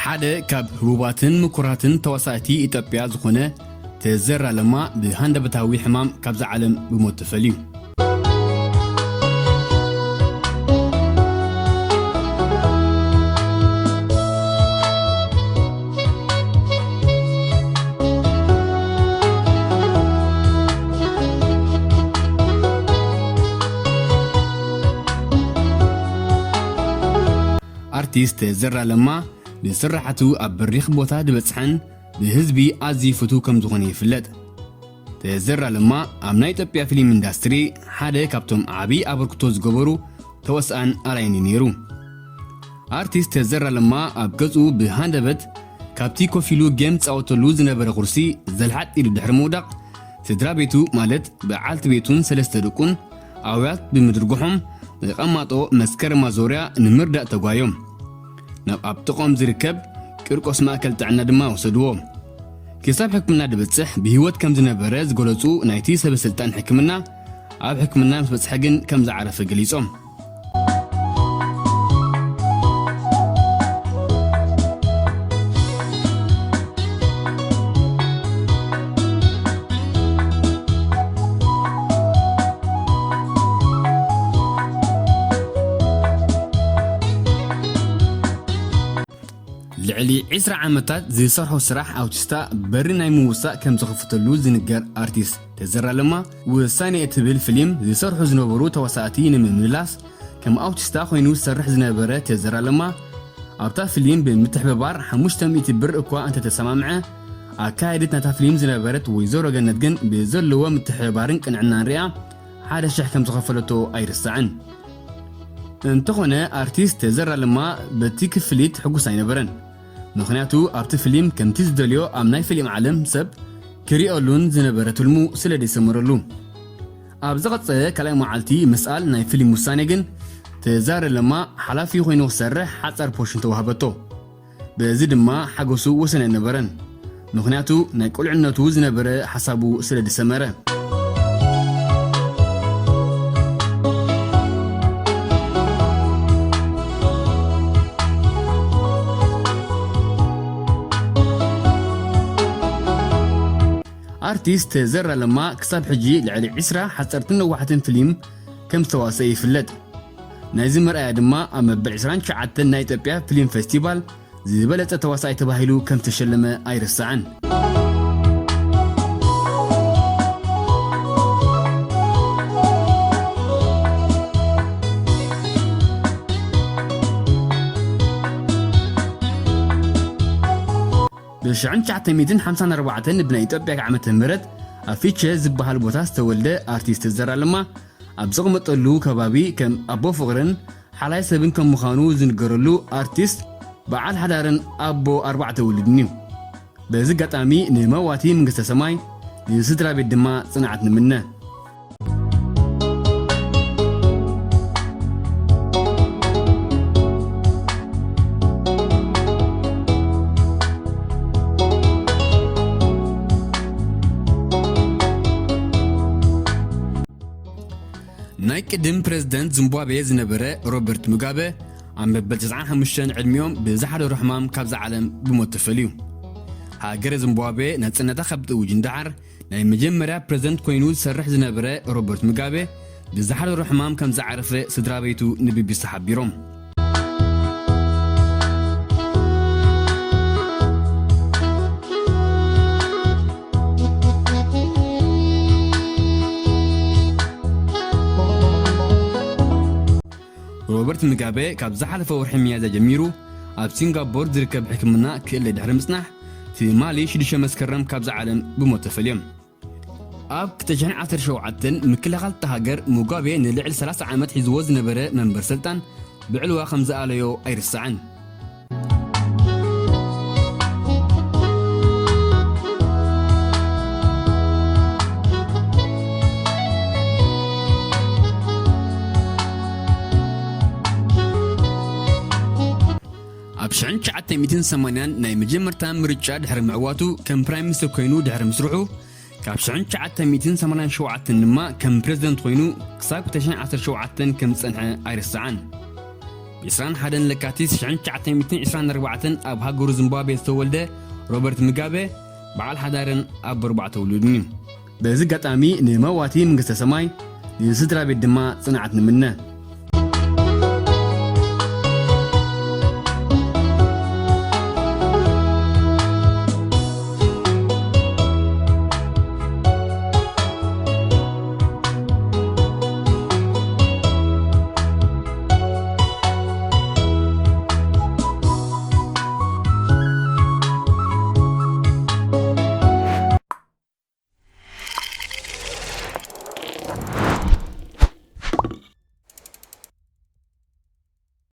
ሓደ ካብ ህቡባትን ምኩራትን ተዋሳእቲ ኢትዮጵያ ዝኾነ ተዘራ ለማ ብሃንደበታዊ ሕማም ካብዛ ዓለም ብሞት ተፈልዩ። ኣርቲስት ተዘራ ለማ ብስራሓቱ ኣብ በሪኽ ቦታ ዝበጽሐን ብህዝቢ ኣዝዩ ፍቱው ከም ዝኾነ ይፍለጥ። ተዘራ ለማ ኣብ ናይ ኢትዮጵያ ፊልም ኢንዳስትሪ ሓደ ካብቶም ዓቢ ኣበርክቶ ዝገበሩ ተወስኣን ኣርኣይን እዩ ነይሩ። ኣርቲስት ተዘራ ለማ ኣብ ገጹ ብሃንደበት ካብቲ ኮፍ ኢሉ ጌም ዝጻወተሉ ዝነበረ ቁርሲ ዘልሓጥ ኢሉ ድሕሪ ምውዳቕ፣ ስድራ ቤቱ ማለት በዓልቲ ቤቱን ሰለስተ ደቁን ኣውያት ብምድርግሖም፣ መቐማጦ መስከረም ማዞርያ ንምርዳእ ተጓዮም ናብ ኣብ ጥቕኦም ዝርከብ ቂርቆስ ማእከል ጥዕና ድማ ወሰድዎ። ክሳብ ሕክምና ድበጽሕ ብህይወት ከም ዝነበረ ዝገለጹ ናይቲ ሰበ ስልጣን ሕክምና፣ ኣብ ሕክምና ምስ በጽሐ ግን ከም ዝዓረፈ ገሊጾም። ልዕሊ ዕስራ ዓመታት ዝሰርሖ ስራሕ ኣውቲስታ በሪ ናይ ምውሳእ ከም ዝኸፍተሉ ዝንገር ኣርቲስት ተዘራ ለማ፣ ውሳኔ እትብል ፍሊም ዝሰርሑ ዝነበሩ ተዋሳእቲ ንምምላስ ከም ኣውቲስታ ኮይኑ ዝሰርሕ ዝነበረ ተዘራ ለማ፣ ኣብታ ፍሊም ብምትሕብባር ሓሙሽተ ሚእቲ ብር እኳ እንተተሰማምዐ፣ ኣካየዲት ናታ ፍሊም ዝነበረት ወይዘሮ ገነት ግን ብዘለዎ ምትሕብባርን ቅንዕናን ሪኣ ሓደ ሽሕ ከም ዝኸፈለቶ ኣይርሳዕን። እንተኾነ ኣርቲስት ተዘራ ለማ በቲ ክፍሊት ሕጉስ ኣይነበረን። ምኽንያቱ ኣብቲ ፍሊም ከምቲ ዝደልዮ ኣብ ናይ ፍሊም ዓለም ሰብ ክሪኦሉን ዝነበረ ትልሙ ስለ ዘይሰመረሉ። ኣብ ዝቐጸለ ካልኣይ መዓልቲ ምስኣል ናይ ፍሊም ውሳኔ ግን ተዘራ ለማ ሓላፊ ኮይኑ ክሰርሕ ሓጻር ፖርሽን ተዋህበቶ። በዚ ድማ ሓጎሱ ወሰን ኣይነበረን። ምኽንያቱ ናይ ቁልዕነቱ ዝነበረ ሓሳቡ ስለ ዝሰመረ። ኣርቲስት ተዘራ ለማ ክሳብ ሕጂ ልዕሊ ዕስራ ሓጸርትን ነዋሕትን ፍሊም ከም ዝተዋሰአ ይፍለጥ። ናይዚ መርኣያ ድማ ኣብ መበል ዕስራን ትሽዓተን ናይ ኢትዮጵያ ፍሊም ፌስቲቫል ዝበለጸ ተዋሳኣይ ተባሂሉ ከም ዝተሸለመ ኣይርሳዕን። ብሽሕን ትሽዓተ ሚእትን ሓምሳን ኣርባዕተን ብናይ ኢትዮጵያ ዓመተ ምህረት ኣብ ፊቼ ዝበሃል ቦታ ዝተወልደ ኣርቲስት ተዘራ ለማ ኣብ ዝቕመጠሉ ከባቢ ከም ኣቦ ፍቕርን ሓላይ ሰብን ከም ምዃኑ ዝንገረሉ ኣርቲስት፣ በዓል ሓዳርን ኣቦ ኣርባዕተ ውሉድን እዩ። በዚ ኣጋጣሚ ንመዋቲ መንግስተ ሰማይ፣ ንስድራ ቤት ድማ ጽንዓት ንምነ። ናይ ቅድም ፕረዚደንት ዚምባብዌ ዝነበረ ሮበርት ሙጋበ ኣብ መበል ተስዓን ሓሙሽተን ዕድሚኦም ብዝሓደሮ ሕማም ካብዛ ዓለም ብሞት ተፈልዩ። ሃገረ ዚምባብዌ ናጽነታ ካብ ትእውጅ ንደሓር ናይ መጀመርያ ፕረዚደንት ኮይኑ ዝሰርሕ ዝነበረ ሮበርት ሙጋበ ብዝሓደሮ ሕማም ከም ዝዓረፈ ስድራ ቤቱ ንቢቢሲ ሓቢሮም። ሮበርት ሙጋበ ካብ ዝሓለፈ ወርሒ ሚያዝያ ጀሚሩ ኣብ ሲንጋፖር ዝርከብ ሕክምና ክእለ ድሕሪ ምጽናሕ፣ ትማሊ ሽዱሽተ መስከረም ካብዛ ዓለም ብሞት ተፈልዮም። ኣብ ክልተ ሽሕን ዓሰርተ ሸውዓተን ምክልኻል እታ ሃገር ሙጋቤ ንልዕሊ ሰላሳ ዓመት ሒዝዎ ዝነበረ መንበር ስልጣን ብዕልዋ ከም ዝኣለዮ ኣይርሳዕን። ኣብ ሽሕን ትሽዓተ ሚእትን ሰማንያን ናይ መጀመርታ ምርጫ ድሕሪ ምዕዋቱ ከም ፕራይም ሚኒስትር ኮይኑ ድሕሪ ምስርሑ፣ ካብ ሽሕን ትሽዓተ ሚእትን ሰማንያን ሸውዓተን ድማ ከም ፕረዚደንት ኮይኑ ክሳብ ክልተ ሽሕን ዓሰርተ ሸውዓተን ከም ዝጸንሐ ኣይርሳዕን። ብ21 ለካቲት 1924 ኣብ ሃገሩ ዚምባብዌ ዝተወልደ ሮበርት ሙጋበ በዓል ሓዳርን ኣቦ ኣርባዕተ ውሉድን እዩ። በዚ ኣጋጣሚ ንመዋቲ መንግስተ ሰማይ፣ ንስድራ ቤት ድማ ጽንዓት ንምነ።